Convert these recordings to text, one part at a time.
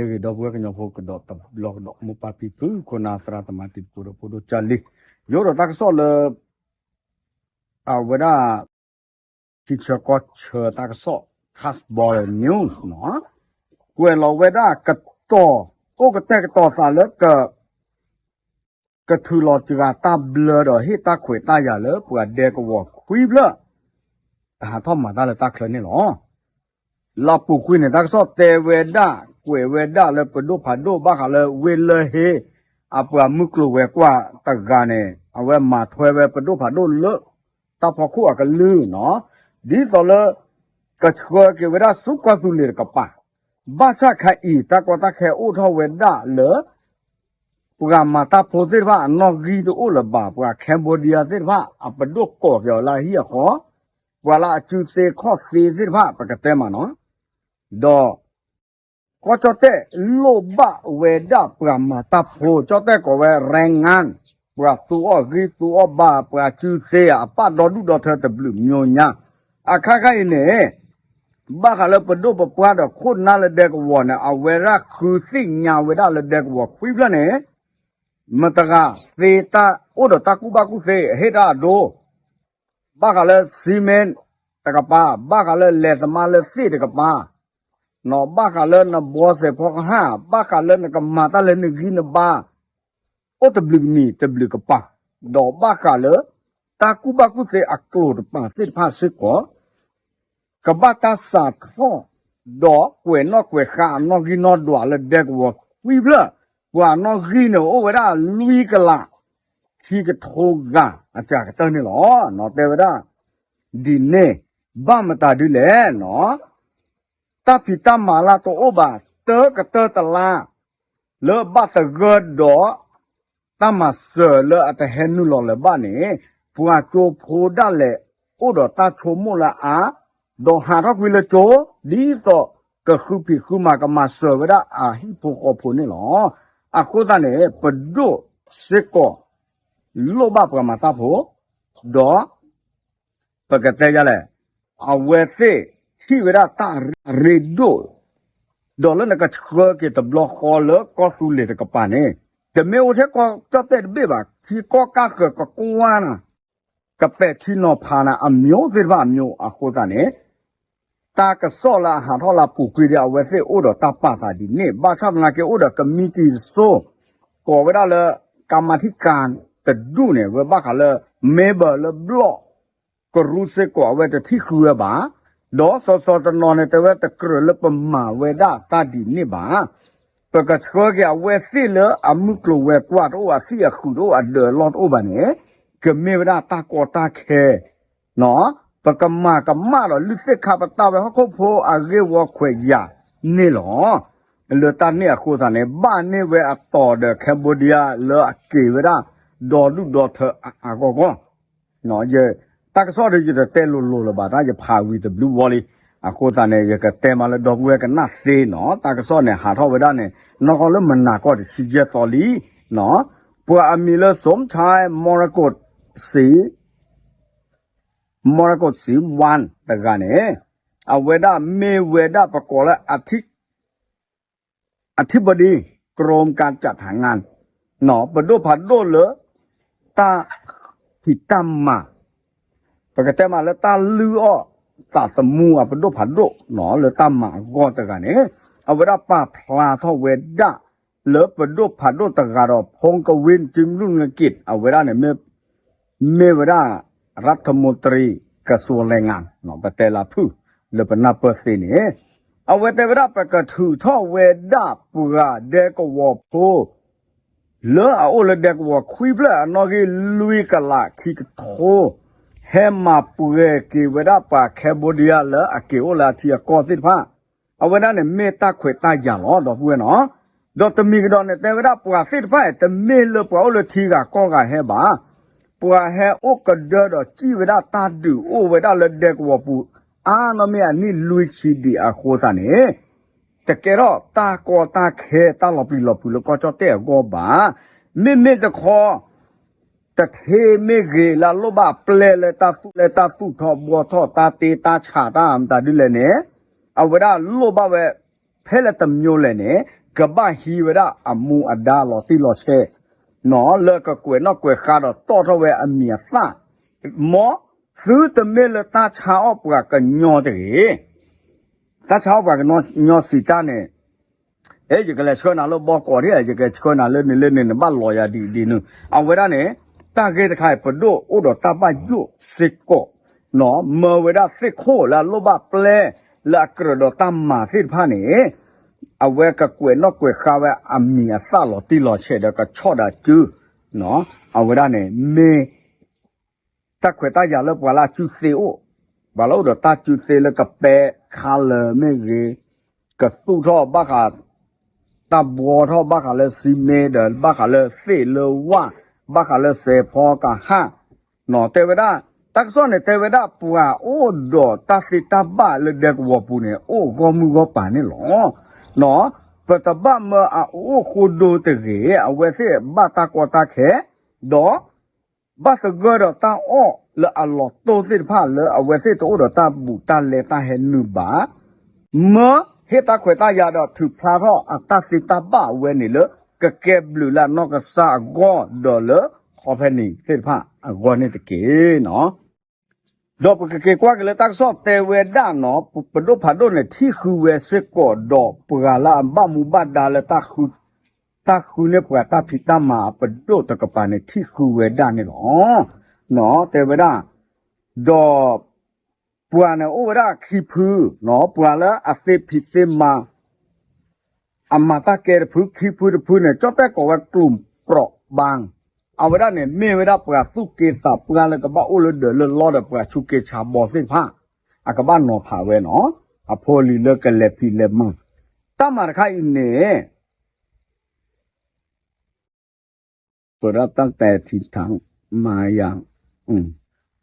မ့ၢ်ဂ့ၤ ဒီပုၢ်ဝဲၢ်ကညီဖိကဒီးတဘျီကဒီး မိၢ်ပၢ်ဖံဖု ခိၣ်နၢ်သရၣ်သမါတံၤသကိးဒီးဖိဒိၣ်ကၢ်လံ, ယအိၣ်ဒီးတၢ်ကစီၣ်လၢ အဝဲဒၣ် ထံဆၢကီၢ်ဆၢတၢ်ကစီၣ် Trust Border News နီၤ, ကွဲးလီၤဝဲဒၣ်ကတီၢ် အိၣ်ကတဲာ်ကတီၤသးလၢ ကထုးလီၤစှၤတၢ်ဘျၢဒီးဟ့ၣ်တၢ်ခွဲးတၢ်ယာ်လၢပှၤဒဲကဝီၤခွံဖျၢၣ် တဟးထီၣ်မၤတၢ်လၢတၢ်ချၢန့ၣ်လီၤ. လၢပူၤကွံာ်န့ၣ် တၢ်ကစီၣ်တဲဝဲဒၣ် ကွဲးဝဲဒၣ်လၢပဒိၣ်ဖးဒိၣ်ဘၣ်ဃးလၢဝ့ၢ်လၢၢ်ဟ့ အပှၤမုၢ်ကျိၤဝဲၤကွာ်တဂၤန့ၣ် အဝဲမၤထွဲဝဲပဒိၣ်ဖးဒိၣ်လၢ တၢ်ဖီခိၣ်အကလုၢ်နီၤ, ဒ်သိးလၢ ကဆှၢက့ၤဝဲဒၣ်ဆူကီၢ်သူလ့ၤတကပၤ, ဘၣ်ဆၣ်ခါအံၤ တၢ်ကီတၢ်ခဲအိၣ်ထီၣ်ဝဲဒၣ်လၢ ပှၤမၤတၢ်ဖိသ့ၣ်တဖၣ်အနီၣ်ဂံၢ်တအိၣ်လၢၤဘၣ်, ပှၤ Cambodia သ့ၣ်တဖၣ် အပဒိၣ်ကိးက့ၤအီၤလၢအဟံၣ်အဃီ, ပှၤလၢအစုသ့ခီၣ်သ့သ့ၣ်တဖၣ် ပကတဲမးနီၤ, ဒီး ကီၢ်ကၠီၣ်တဲၣ်လိၣ်ဘၣ်ဝဲဒၣ်ပှၤမၤတၢ်ဖိ, ကၠီၣ်တဲၣ်ကိးဝဲ แรงงาน, ပှၤသူအီၣ်ဂံၢ်သူအီၣ်ဘါ, ပှၤစုသ့အပၣ်ဒီဒူၣ်ဒီထၢတဘျုးမျိုးညါ, အခါခါအံၤန့ၣ် ဘၣ်ဃးလၢပဒိၣ်ပပှၢ်ဒီးခိၣ်နၢ်လၢဒဲကဝီၤန့ၣ် အဝဲဒၣ်ဃုသ့ၣ်ညါဝဲဒၣ်လၢဒဲကဝီၤခွံဖျၢၣ်န့ၣ် မတၤတဂၤသ့တၢ်အိၣ်ဒီးတၢ်ကူၣ်ဘၣ်ကူၣ်သ့ ဟ့ၣ်တၢ်အဒိ, ဘၣ်ဃးလၢ cement တကပၤ, ဘၣ်ဃးလၢလဲၤသမါလၢသ့ၣ်တကပၤ, ဘၣ်ဃးလၢနဘီစဲးဖီကဟၣ်, ဘၣ်ဃးလၢနကမၤတၢ်လၢနဂံၢ်နဘါ, အိၣ်တဘျုးကမံၤတဘျုးကပၤ, ဒီးဘၣ်ဃးလၢ တၢ်ကူၣ်ဘၣ်ကူၣ်သ့အကျိၤတပၤသ့ၣ်တဖၣ်စ့ၢ်ကီး ကဘၣ်တၢ်စးထီၣ်, ဒီးကွဲးနီၣ်ကွဲးဃါအနီၣ်ဂံၢ်နီၣ်ဒွးလၢဒဲကဝီၤခွံဖျၢၣ်, ပှၤနီၣ်ဂံၢ်န့ၣ်အိၣ်ဝဲဒၣ်လွံၢ်ကလး ခံကထိဂၤအစှၤကတၢၢ်န့ၣ်လီၤ. နီၤတဲဝဲဒၣ် ဒ်န့ၣ် ဘၣ်မတၤဒ်လဲၣ်နီၤ တၢ်ဖံးတၢ်မၤလၢတအိၣ်ဘၣ် တၢကတၢၢ်တလါ လၢဘၣ်သဂၢၢ်ဒီး တၢ်မၤစၢၤလၢအတဟဲနုာ်လီၤလၢၤဘၣ်န့ၣ် ပှၤကၠိဖိဒၣ်လဲာ် အိၣ်ဒီးတၢ်ဆိကမိၣ်လၢအါ, ဒီးဟးထီၣ်ကွံာ်လၢကၠိ ဒ်သိးကဃုဖံးဃုမၤကမၤစၢၤဝဲဒၣ်အဟံၣ်ဖိဃီဖိန့ၣ်လီၤ. အဃိသတးန့ၣ် ပဒိၣ်စ့ၢ်ကီး လိၣ်ဘၣ်ပှၤမၤတၢ်ဖိ, ဒီး ပကတဲယၤလဲၣ်, အဝဲသ့ၣ်ထံၣ်ဝဲဒၣ်တၢ်ရ့ဒိၣ်, ဒီးလၢနကဆှၢက့ၤတဘျီဃီလၢကီၢ်သူလ့ၤတကပၤန့ၣ် တမ့ၢ်အိၣ်ထဲကီၢ်ကၠီၣ်တဲၣ်တဘ့ၣ်ဘၣ်, ထံကီၢ်ကၢ်ဃၢၤကကွၢ်နၤ, ကပဲာ်ထံနီၤဖးနၤ အမျိုးသ့ၣ်တဖၣ်အမျိုးအဃိသတးန့ၣ် တၢ်ကစီၣ်လၢအဟးထီၣ်လၢအပူၤကွံာ်ဒီး အဝဲသ့ၣ်အိၣ်ဒီးတၢ်ပာ်သးဒ်န့ၣ် ဘၣ်ဆၣ်သနာ်က့အိၣ်ဒီးကမံးတံာ်တစိၤ ကိးဝဲဒၣ်လၢ ကမၤထံကၤတဒူၣ်န့ၣ် ဝဲဘၣ်ဃးလၢ member လၢဘျီၣ်ကရူၢ်စ့ၢ်ကီး အဝဲတထံၣ်ဃုဝဲဘၣ်, ဒီးစီၤစီၤတနီၤန့ၣ် တဲဝဲတကြၢးလၢပမၤဝဲဒၣ်တၢ်ဒ်န့ၣ်ဘၣ်. ပကဆှၢက့ၤအဝဲသ့ၣ်လၢအမုၢ်ကျိၤဝဲၤကွာ်တအိၣ် အသံၣ်အဃုာ်တအိၣ် အဒၢးအလီၢ်တအိၣ်ဘၣ်န့ၣ် ကမ့ၢ်ဝဲဒၣ်တၢ်ကီတၢ်ခဲ ပကမၤကမၣ်ဒီးလုၢ်သ့ၣ်ခါပတာ်ဝဲဟီၣ်ခိၣ်ဖိအဂ့ၢ်ဝီခွဲးယာ်န့ၣ်လီၤ. လၢတၢ်န့ၣ်အဃိသတးန့ၣ် ဘၣ်န့ၢ်ဝဲအတီၤဒီး Cambodia လၢအက့ၤဝဲဒၣ် ဒီဒူၣ်ဒီထၢအဂီၢ်ဂီၢ် တၢ်ကစီၣ်ဒီးယတတဲလိၤလိၤလၢၤဘၣ် တၢ်ယဖးဝံၤတဘျုးဝီလံ. အဃိသတးန့ၣ် ယကတဲမးလၢဒီပုၢ်ဝဲၢ်ကနၣ်သ့နီၤ တၢ်ကစီၣ်န့ၣ် ဟးထီၣ်ဝဲဒၣ်န့ၣ် နီၢ်ကီၢ်လၢမုၢ်နၤကီၢ်တဆံယဲၢ်သီလံ. ပှၤအမံၤလၢ Somchai Mrokot စံ Mrokot စံ ဝၣ် တဂၤန့ၣ် အဝဲဒၣ်မ့ၢ်ဝဲဒၣ်ပကိးလၢ အထံ အထံပဒံ ကရိကၠၣ်တၢ်ငၣ် ပဒိၣ်ဖးဒိၣ်လၢ တၢ်ဖံးတၢ်မၤ ပကတဲမးလၢတၢ်လုၢ်အီၣ်သးသမူအပဒိၣ်ဖးဒိၣ် လၢတၢ်မၤအဂီၢ်တဂၤန့ၣ် အဝဲဒၣ်ပာ်ဖျါထီၣ်ဝဲဒၣ် လၢပဒိၣ်ဖးဒိၣ်တဂၤဒီး ဖီကဝ့ၢ် ကၠံလူၢ်ငက့ၣ် အဝဲဒၣ်န့ၣ် မ့ၢ်ဝဲဒၣ် ရၣ်ထမူတရံး ကစူၤလဲၣ်ငၣ် ပတဲလၢဖုၣ် လၢပနၢ်ပၢၢ်သ့န့ၣ် အဝဲတဲဝဲဒၣ် ပကထုးထီၣ်ဝဲဒၣ်ပှၤဒဲကဝီၤဖိ လၢအအိၣ်လၢဒဲကဝီၤခွံဖျၢၣ်အနီၣ်ဂံၢ်လွံၢ်ကလးခံကထိ ဟဲမၤပှဲၤက့ၤဝဲဒၣ်ပှၤ Cambodia လၢအက့ၤအိၣ်လၢအထံအကီၢ်သ့ၣ်တဖၣ် အဝဲဒၣ်န့ၣ်မ့ၢ်တၢ်ခွဲးတၢ်ယာ်လီၤ ဒီပုၢ်ဝဲၢ်နီၤ. ဒီးတမံၤကဒီးန့ၣ် တဲဝဲဒၣ်ပှၤသ့ၣ်တဖၣ်အံၤ တမ့ၢ်လၢပှၤအိၣ်လၢထံဂၤကီၢ်ဂၤဟဲဘၣ်. ပှၤဟဲအိၣ်ကဒၢဒီးစံၣ်ဝဲဒၣ်တၢ်ဒုးအိၣ်ဝဲဒၣ်လၢဒဲကဝီၤပူၤ အါနီၢ်မ့ၢ်အနံၣ်လွံၢ်ဆံဒံးအဃိသတးန့ၣ် တကဲထီၣ်တၢ်ကီတၢ်ခဲတၢ်လီၤပျံၤလီၤဖုးလၢကီၢ်ကၠီၣ်တဲၣ်အဂီၢ်ဘၣ်. မ့မ့ၢ်တခီ တထ့မ့ၢ်ဂ့ၤလၢအလိၣ်ဘၣ်အပျဲၢ်လၢတၢ်သူၣ်လၢတၢ်သူၣ်ထီၣ်ဘှီထီၣ်တၢ်တ့တၢ်ဆးတၢ်မတၤဒ်လဲၣ်န့ၣ် အဝဲဒၣ်လိၣ်ဘၣ်ဝဲ ဖဲလဲၣ်တမျိုးလဲၣ်န့ၣ် ကဘၣ်ဟံးဝဲဒၣ်အမူအဒါလီၤတံၢ်လီၤဆဲး လၢကကွဲးနီၣ်ကွဲးဃါဒီးတီၣ်ထီၣ်ဝဲအမံၤအသၣ်, မ်သုတမ့ၢ်လၢတၢ်ဆါအီၣ်ပှၤကညီတဂ့ၤ. တၢ်ဆါအီၣ်ပှၤကညီစံးတၢ်န့ၣ် အဲ ယကလဲၤဆှၢနၤလၢဘီကီးဒ် ယကဆှၢနၤလၢန့ၣ်လၢန့ၣ် နဘၣ်လီၤယၤဒ်ဒ်န့ၣ် အဝဲဒၣ်န့ၣ် တၢ်ဂ့ၢ်တခါအံၤ ပဒိၣ်အိၣ်ဒီးတၢ်ဘၣ်ယိၣ်စ့ၢ်ကီး မၢဝဲဒၣ်သ့ၣ်ခိၣ်လၢအလိၣ်ဘၣ်ပျဲ လၢအကြၢးဒီးတၢ်မၤသ့ၣ်တဖၣ်န့ၣ် အဝဲကကွဲးနီၣ်ကွဲးဃါဝဲအမံၤအသၣ်လီၤတံၢ်လီၤဆဲးဒီးကဆီၣ်ဒီးအစု အဝဲဒၣ်န့ၣ် မ့ၢ် တၢ်ခွဲးတၢ်ယာ်လၢပှၤလၢအစုသ့အိၣ်, ပှၤလၢအိၣ်ဒီးတၢ်စုသ့လၢကပဲခါလၢာ်မ့ၢ်ဂ့ၤ, ကသူၣ်ထီၣ်ဘၣ်ဃး တၢ်ဘှီထီၣ်ဘၣ်ဃးလၢစံမ့ဒီး ဘၣ်ဃးလၢသ့ၣ်လၢဝၣ်, ဘၣ်ဃးလၢစဲးဖီကဟၣ်, တဲဝဲဒၣ် တၢ်ကစီၣ်န့ၣ်တဲဝဲဒၣ် ပှၤအိၣ်ဒီးတၢ်သ့တၢ်ဘၣ်လၢဒဲကဝီၤပူၤန့ၣ် အိၣ်ဂီၢ်မုၢ်ဂီၢ်ပၤန့ၣ်လီၤ. ပတဘၣ်မၢအအိၣ်ဃိဒိတဂ့ၤ, အဝဲသ့ၣ်ဘၣ်တၢ်ကီတၢ်ခဲ, ဒီး ဘၣ်သဂၢၢ်ဒီးတၢ်အီၣ်လၢအလီၤတိၢ်သ့ၣ်တဖၣ်လၢအဝဲသ့ၣ်တအိၣ်ဒီးတၢ်ဘူးတၢ်လဲတၢ်ဟဲနုာ်ဘၣ်, မၢဟ့ၣ်တၢ်ခွဲးတၢ်ယာ်ဒီးထုးဖျါထီၣ်အတၢ်သ့တၢ်ဘၣ်အဝဲန့ၣ်လၢ ကကဲဘျုးလၢအနီၢ်ကစၢ်အဂီၢ်ဒီးလၢခီဖဲန့ၣ်သ့ၣ်တဖၣ်အဂီၢ်န့ၣ်တက့ၢ်. ဒီးပကက့ၤကွၢ်က့ၤလၢတၢ်ကစီၣ်တဲဝဲဒၣ်နီၤ ပဒိၣ်ဖးဒိၣ်န့ၣ် ထံၣ်ဃုဝဲစ့ၢ်ကီးဒီးပှၤလၢအဘၣ်မူဘၣ်ဒါလၢ တၢ်ဃုန့ၢ်ပှၤတၢ်ဖံးတၢ်မၤအပဒိၣ်တကပၤန့ၣ် ထံၣ်ဃုဝဲဒၣ်န့ၣ်လီၤ. တဲဝဲဒၣ်, ဒီး ပှၤန့ၣ်အိၣ်ဝဲဒၣ်ခံဖု, ပှၤလၢအသ့ဖံးသ့မၤ အမၤတၢ်ကဲတဖု ခံဖုတဖုန့ၣ် ကၠီၣ်တဲၣ်ကိးဝဲကျိၣ်ပြီးဘၣ်, အဝဲဒၣ်န့ၣ် မ့ၢ်ဝဲဒၣ်ပှၤသူၣ်က့သးပှၢ်လၢကဘၣ်အိၣ်လၢဒၢးလၢလီဒီးပှၤဆူးက့ဆါဘီသ့ၣ်တဖၣ် အကဘၣ်နီၤဖးဝဲနီၤ, အဖိအလံၤလၢကလဲၤဖံးလဲၤမၤ, တၢ်မၤတခါအံၤန့ၣ် ပရၣ်တၢ်တဲထံထါမၤယၤ,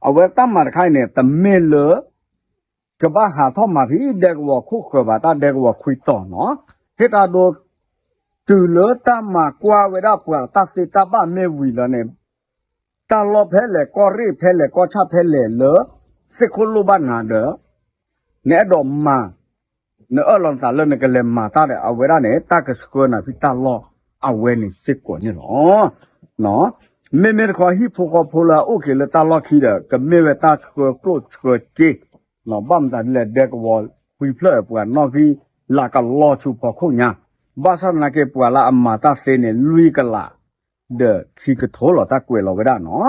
အဝဲတၢ်မၤတခါအံၤန့ၣ် တမ့ၢ်လၢ ကဘၣ်ဟးထီၣ်မၤဖံးဒဲကဝီၤခိၣ်ဃၢၤဘၣ် တၢ်ဒဲကဝီၤခွံတီၤနီၤ, ဟ့ၣ်တၢ်ဒိ တုၤလၢတၢ်မၤကွၢ်ဝဲဒၣ်ပှၤတၢ်သ့တၢ်ဘၣ်မ့ၢ်ဝံၤလီၤန့ၣ်, တၢ်လီၢ်ဖဲလဲၣ် ကီၢ်ရ့ၣ်ဖဲလဲၣ် ကီၢ်ဆၣ်ဖဲလဲၣ်လၢ သ့ၣ်ခိၣ်လိၣ်ဘၣ်နၤဒီး နအဲၣ်ဒိးမၤ နအၢၣ်လီၤနသးလၢနကလဲၤမၤတၢ်ဒီး အဝဲဒၣ်န့ၣ် တၢ်ကဆှၢနၤဖံးတၢ်လီၢ်အဝဲန့ၣ်စ့ၢ်ကီးန့ၣ်လီၤ. မ့မ့ၢ်တခီဟံၣ်ဖိဃီဖိလၢအအိၣ်က့ၤလၢတၢ်လီၢ်ခံဒီး ကမ့ၢ်ဝဲတၢ်ဆှၢကျိၣ်ဆှၢစ့, ဘၣ်မတၤဒ်လဲၣ် ဒဲကဝီၤခွံဖျၢၣ်ပှၤနီၣ်ဂံၢ်လၢကလီၤဆူဖီခိၣ်ညါ, ဘၣ်ဆၣ်သနာ်က့ ပှၤလၢအမၤတၢ်သ့န့ၣ် လွံၢ်ကလး ဒီးခံကထိလီၤတၢ်ကွဲးလီၤဝဲဒၣ်နီၤ,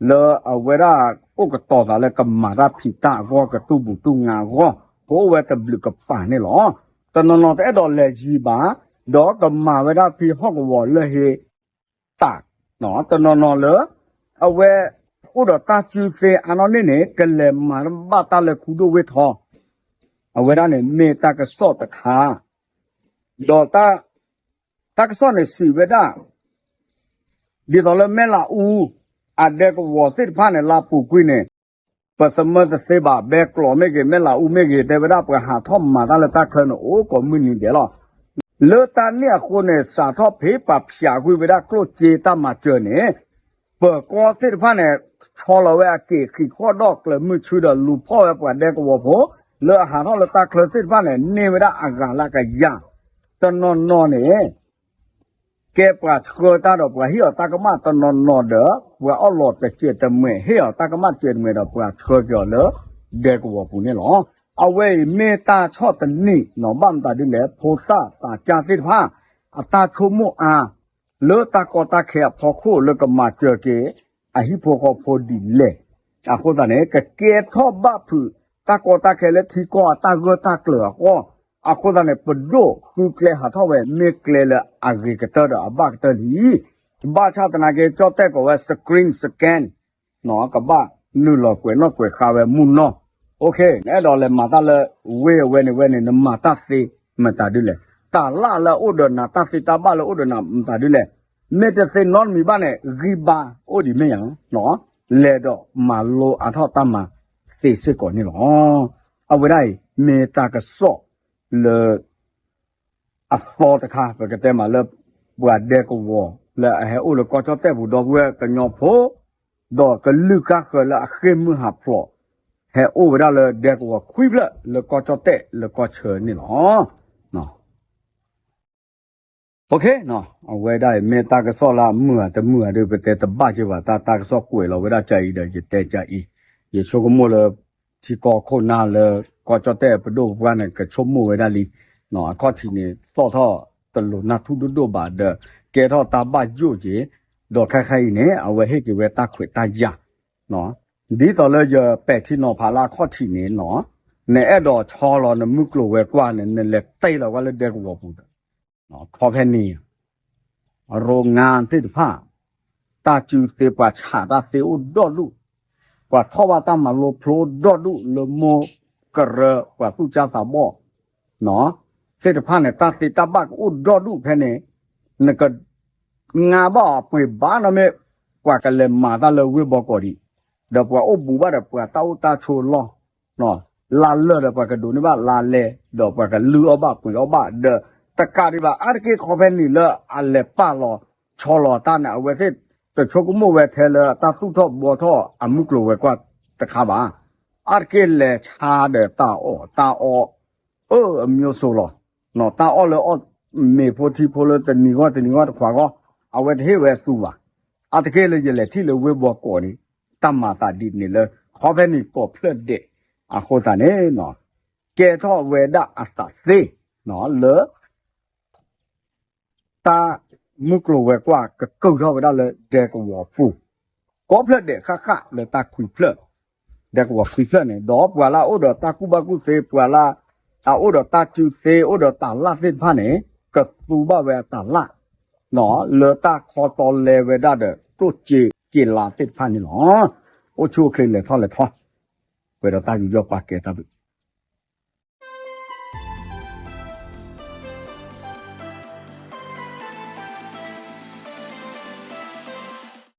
လၢအဝဲဒၣ်အိၣ်ကတီၤသးလၢကမၤတၢ်ဖံးတၢ်အဂီၢ် ကတူၢ်ဘူးတူၢ်ငါအဂီၢ် ကအိၣ်ဝဲတဘျုးကပၤန့ၣ်လီၤ. တနီၤနီၤတအဲၣ်ဒိးလဲၤယံၤဘၣ်, ဒီးကမၤဝဲဒၣ်ဖံဟီၣ်ကဝီၤလၢဟ့တၢ်, တနီၤနီၤလၢ အဝဲ အိၣ်ဒီးတၢ်စုသ့အါနီၢ်န့ၣ်န့ၣ် ကလဲၤမၤဘၣ်တၢ်လၢခူဒိၣ်ဝ့ၢ်ထီ, အဝဲဒၣ်န့ၣ်မ့ၢ်တၢ်ကစီၣ်တခါ, ဒီး တၢ်ကစီၣ်န့ၣ်စံးဝဲဒၣ် ဒ်သိးလၢမဲၢ်လးအူ အဒဲကဝီၤသ့ၣ်တဖၣ်န့ၣ် လါပူၤကွံာ်န့ၣ် ပသမၢတသ့ဘၣ် ဘဲကျိးမ့ၢ်ဂ့ၤ မဲၢ်လးအူမ့ၢ်ဂ့ၤ တဲဝဲဒၣ်ပှၤဟးထီၣ်မၤတၢ်လၢတၢ်ချၢန့ၣ် အိၣ်ကိးမုၢ်နံၤဒဲးလီၤ. လၢတၢ်န့ၣ်အဃိန့ၣ် စးထီၣ်ဖဲပှၤဖျးကွံာ်ဝဲဒၣ်ကျိၣ်စ့တၢ်မၤစၢၤန့ၣ် ပၢၤကီၢ်သ့ၣ်တဖၣ်န့ၣ် ဆီလီၤဝဲအက့ၢ် ဃံးဃီၣ်ဒီၣ်ကျၢၤမုၢ်ဆူဒီး လူၤဖီၣ်ဝဲပှၤဒဲကဝီၤဖိ လၢအဟးထီၣ်လၢတၢ်ချၢသ့ၣ်တဖၣ်န့ၣ် န့ၢ်ဝဲဒၣ်အဂၤလၢကယၤ, တနီၤနီၤန့ၣ် ကဲပှၤဆှၢတၢ်ဒီးပှၤဟ့ၣ်အီၤတၢ်ကမၣ်တနီၤနီၤဒီး ပှၤအီၣ်လီၤတစဲးတမှဲး ဟ့ၣ်အီၤတၢ်ကမၣ်တစဲးတမှဲးဒီး ပှၤဆှၢက့ၤအီၤလၢဒဲကဝီၤပူၤန့ၣ်လီၤ. အဝဲအံၤမ့ၢ်တၢ်ဆီၣ်သနံးနီၤ ဘၣ်မတၤဒ်လဲၣ် ဖိသၣ်သးစၢ်သ့ၣ်တဖၣ် အတၢ်ဆိကမိၣ်အါ လၢတၢ်ကီတၢ်ခဲအဖီခိၣ်လၢကမၤစၢၤက့ၤ အဟံၣ်ဖိဃီဖိဒ်လဲၣ်. အဃိသတးန့ၣ် ကကဲထီၣ်ဘၣ်ဖုး တၢ်ကီတၢ်ခဲလၢထံကီၢ်အတၢ်ဂၢၢ်တၢ်ကျၢၤအဃိ, အဃိသတးန့ၣ် ပဒိၣ်ဃုကျဲဟးထီၣ်ဝဲ မ့ၢ်ကျဲလၢအဂ့ၤကတၢၢ်ဒီးအဘၣ်ကတၢၢ်လံ. ဘၣ်ဆၣ်သနာ်က့ ကၠီၣ်တဲၣ်ကိးဝဲ screen scan ကဘၣ်နုာ်လီၤကွဲးနီၣ်ကွဲးဃါဝဲမုၢ်နီၢ်. နအဲၣ်ဒိးလဲၤမၤတၢ်လၢဝ့ၢ်အဝဲန့ၣ်ဝဲန့ၣ် နမၤတၢ်သ့မတၤဒ်လဲၣ်. တၢ်လၢအအိၣ်ဒီးနၤ တၢ်သ့တၢ်ဘၣ်လၢအိၣ်ဒီးနၤမတၤဒ်လဲၣ်. မ့ၢ်တသ့နီတမံၤဘၣ်န့ၣ် ဂံၢ်ဘါအိၣ်ဒံးမ့ၢ်ယၤ, လဲၤဒီးမၤလိအါထီၣ်တၢ်မၤသ့စ့ၢ်ကီးန့ၣ်လီၤ. အဝဲဒၣ်အံၤ မ့ၢ်တၢ်ကစီၣ်လၢ အသီတခါ ပကတဲမးလၢ ပှၤဒဲကဝီၤ လၢအဟဲအိၣ်လၢကီၢ်ကၠီၣ်တဲၣ်ပူၤဒီပုၢ်ဝဲၢ်ကညီဖိ ဒီးကလုာ်ကါဃၢၤလၢအဃ့ၢ်မုၢ်ဟးဖျိး ဟဲအိၣ်ဝဲဒၣ်လၢဒဲကဝီၤခွံဖျၢၣ်လၢကီၢ်ဆၢန့ၣ်လီၤ. အဝဲဒၣ်အံၤမ့ၢ်တၢ်ကစီၣ်လၢအမုာ်ဧါတမုာ်ဧါဒီး ပတဲတဘၣ်က့ၤဘၣ် တၢ်တၢ်ကစီၣ်ကွဲးလီၤဝဲဒၣ်ကအံၤဒီး ယတဲကအံၤ, ယဆိကမိၣ်လၢ ထံကီၢ်ခိၣ်နၢ်လၢ ကီၢ်ကၠီၣ်တဲၣ်ပဒိၣ်ပပှၢ်န့ၣ် ကဆိကမိၣ်ဝဲဒၣ်လံ, အခီၣ်ထံးန့ၣ် သီၣ်ထီၣ်တလိၤနၢ်ထူၣ်ဒိၣ်ဒိၣ်ဘၣ်ဒီး ကဲထီၣ်တၢ်ဘၣ်ယိၣ်က့ၤ, ဒီးခဲခါအံၤန့ၣ် အဝဲဟ့ၣ်က့ၤဝဲတၢ်ခွဲးတၢ်ယာ် ဒ်သိးလၢယပဲာ်ထံနီၤဖးလၢအခီၣ်ထံးန့ၣ်နီၤ, နအဲၣ်ဒိးဆီလီၤနမုၢ်ကျိၤဝဲၤကွာ်န့ၣ် နလဲၤတဲလီၤဝဲလၢဒဲကဝီၤပူၤဒီး ခီဖဲန့ၣ် ရိငါသ့ၣ်တဖၣ်, တၢ်စုသ့ပှၤဆးတၢ်သ့အိၣ်ဒီဒူၣ်, ပှၤထီၣ်ဘၣ်တၢ်မၤလိဖျိဒီဒူၣ်လၢမိၢ်ကရၢ ပှၤသူၣ်ကၢ်သးဘီၣ် သ့ၣ်တဖၣ်န့ၣ် တၢ်သ့တၢ်ဘၣ်ကအိၣ်ဒီဒူၣ်ဖဲန့ၣ်, နက ငါဘၣ်အီၤပှ့ၤဘၣ်နီၢ်မ့ၢ် ပှၤကလဲၤမၤတၢ်လၢဝ့ၢ်ဘီကီးဒံး, ဒီးပှၤအိၣ်ဘူးဘၣ်ဒီးပှၤတၢ်အိၣ်တၢ်ဆိးလီၢ်, လါလၢာ်ဒီးပှၤကဒိးန့ၢ်ဘၣ်လါလဲ, ဒီးပှၤကလုၢ်အီၣ်ဘၣ်ပှ့ၤအီၣ်ဘၣ်ဒီး တကးဒံးဘၣ် အါတက့ၢ်ခီဖဲန့ၣ်လၢအလဲၤပာ်လီၤဆီလီၤတၢ်န့ၣ် အဝဲသ့ၣ်တဆိကမိၣ်ဝဲထဲလၢတၢ်သူၣ်ထီၣ်ဘှီထီၣ်အမုၢ်ကျိၤဝဲၤကွာ်တခါဘၣ်. အါတက့ၢ်လဲၤဆါဒီးတၢ်အီၣ်တၢ်အီ အမျိုးစုံလီၤ. တၢ်အီၣ်လၢအီၣ်မ့ၤဖိထံဖိလၢတနံၤဂီၢ်တနံၤဂီၢ်တခွးဂီၢ် အဝဲတဟ့ၣ်ဝဲအသူဘၣ်. အါတက့ၢ်လၢယလဲၤထံၣ်လၢဝ့ၢ်ဘီကီးန့ၣ် တၢ်မၤသးဒ်န့ၣ်လၢ ခီဖဲန့ၣ်ကိးဖျၢၣ်ဒဲးအဃိသတးန့ၣ် ကဲထီၣ်ဝဲဒၣ်အသးသ့ လၢ တၢ်မုၢ်ကျိၤဝဲၤကွာ်ကကုၢ်ထီၣ်ဝဲဒၣ်လၢဒဲကဝီၤပူၤ, ကိးဖျၢၣ်ဒဲးဃၣ်ဃၣ်လၢတၢ်ခွံဖျၢၣ်, ဒဲကဝီၤခွံဖျၢၣ်န့ၣ် ဒီးပှၤလၢအအိၣ်ဒီးတၢ်ကူၣ်ဘၣ်ကူၣ်သ့ ပှၤလၢအအိၣ်ဒီးတၢ်စုသ့ အိၣ်ဒီးတၢ်လၢ်သ့ၣ်တဖၣ်န့ၣ် ကသူဘၣ်ဝဲအတၢ်လၢ် လၢတၢ်ခီတီလဲဝဲဒၣ်ဒီးတိၢ်စ့က့ၤလါသ့ၣ်တဖၣ်န့ၣ်လီၤ. အိၣ်ဆူၣ်အိၣ်ချ့လဲၤထီၣ်လဲၤထီ, ပှဲၤဒီးတၢ်ယူးယီၣ်ပာ်ကဲတၢ်ဘျုး